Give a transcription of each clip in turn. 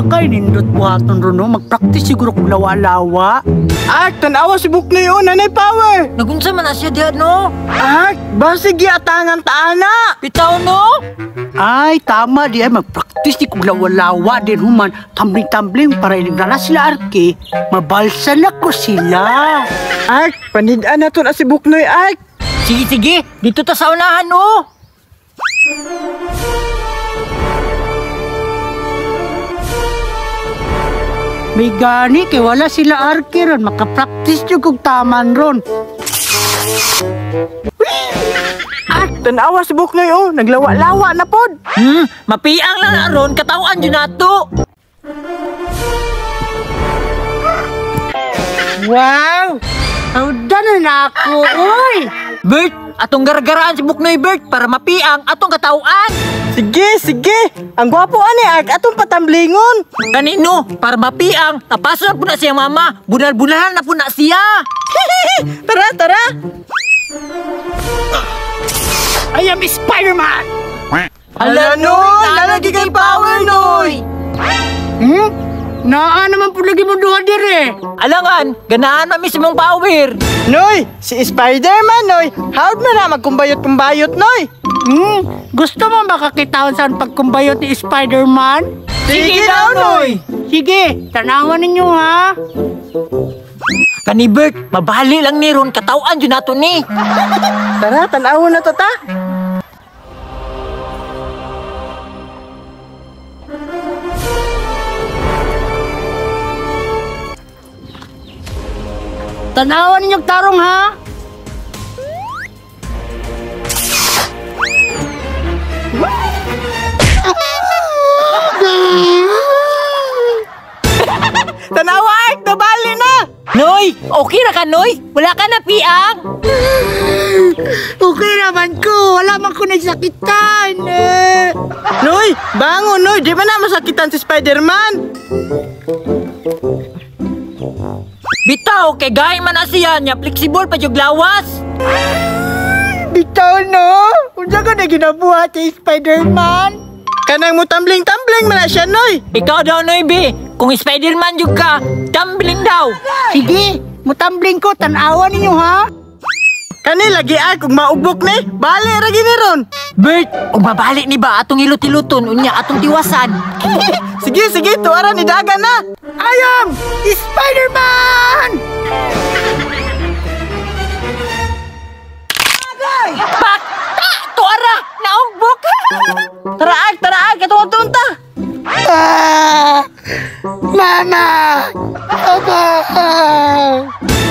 Kay nindot buhaton ron no, magpractice siguro kog lawa-lawa. Ark, tanawa si Buknoy oh, nanay power. Nagunsa man na siya diha no? Ark, basig giatangan ta ana. Bitaw no? Ay, tama di ay magpractice di kog lawa-lawa din human tumbling-tumbling para inig na sila Arke. Mabalsa na ko sila. Ark, panid-an na to na si Buknoy, Ark. Sige, sige, dito ta sa unahan no. May gani kay wala sila Arke ron, makapractice jud kog taman ron. Ark, tanawa si Buknoy oh, naglawa-lawa na pod. Mapiang lang na ron, katawan jud nato. Wow! Tawda na na ako, oy! Bert, atong gargaraan si Buknoy, Bert, para mapiang atong katawan. Sige, sige! Ang gwapo ani, Ark, atong patamblingon. Kanino, para mapiang, napaso na po na siya mama, bunal-bunalan na po na siya. Tara, tara! I am Spider-Man! Ala, Noy! Lalagi kay power, Noy! Naa naman po lagi mo duha dire. Alangan, ganahan mami sa mong power. Noy, si Spider-Man, Noy. How'd man na magkumbayot-kumbayot, Noy? Gusto mo makakitaon saan pagkumbayot ni Spider-Man? Sige daw, Noy! Sige, tanawan ninyo ha. Kani Bert, mabali lang ni ron, katawan dyan nato ni. Tara, tanawon na to ta. Tanawan ninyong tarong ha. Tanawa, Ark! Nabali na! Noy! Okay ra ka, Noy? Wala ka na, piang! Okay naman ko! Wala man ko nagsakitan! Eh. Noy! Bangon, Noy! Di ba na masakitan si Spider-Man? Bitaw, kay gay man na siya niya, flexible pa jug lawas. Bitaw, no? Unsa ka na ginabuhat si Spider-Man? Kanang mo tumbling-tumbling man na siya, Noy! Ikaw daw, Noy, be. Kung Spider-Man jug ka, tumbling daw. Sige, mutumbling ko, tanawan ninyo ha. Kani lagi ay kung maugbok ni, bali ra gini ron. Bert, ug mabali ni ba atong hilot-hiloton unya atong tiwasan? Sige, sige, tuara ni daga na. I am Spider-Man! Pak! Ta! Tuara! Naugbok! Tara, Ark, tara, Ark, katong ta. Ah! Mama! Aba!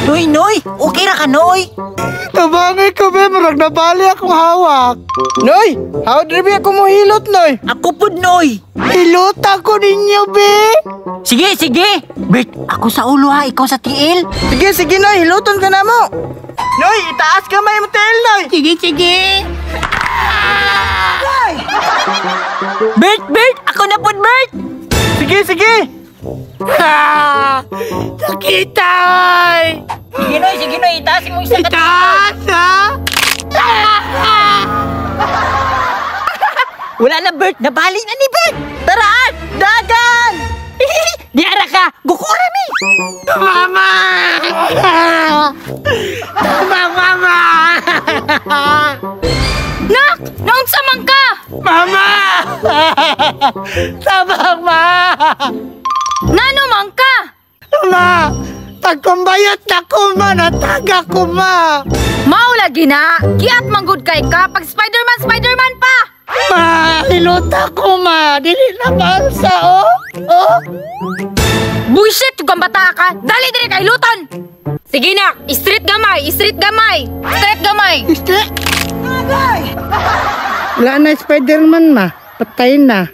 Noy, Noy! Okay ra ka, Noy! Tabangay ko, be. Murag nabali akong hawak. Noy, how dribe ako mo hilot, Noy? Ako pud, Noy! Hilota ko ninyo, be! Sige, sige! Bert, ako sa ulo ha, ikaw sa tiil. Sige, sige, Noy, hiloton ka na mo. Noy, itaas kamay mo tiil, Noy. Sige, sige! Bert, Bert! Ako na pud, Bert! Sige, sige. Ah! Nakita, oy! Sige, Noy, sige, Noy! Itaas mo isang Itaas, ha? Wala na, Bert! Nabali na ni Bert! Tara, Ark, dagan! Di ara ka! Gukura mi! Mama! Tama, mama! Nak! Naunsa man ka? Mama! Tabang, ma! Ngano man ka? Ma! Pagkumbayot na ko, ma! Nataga ko, ma! Mao lagi na! Kiat manggod kay ka pag Spider-Man, Spider-Man pa! Ma! Hilota ko, ma! Dili na balsa, oh! Oh! Bullshit yung kang bata ka! Dali diri kay luton! Sige nak, street gamay, street gamay, street gamay! Wala na Spider-Man, ma. Patay na.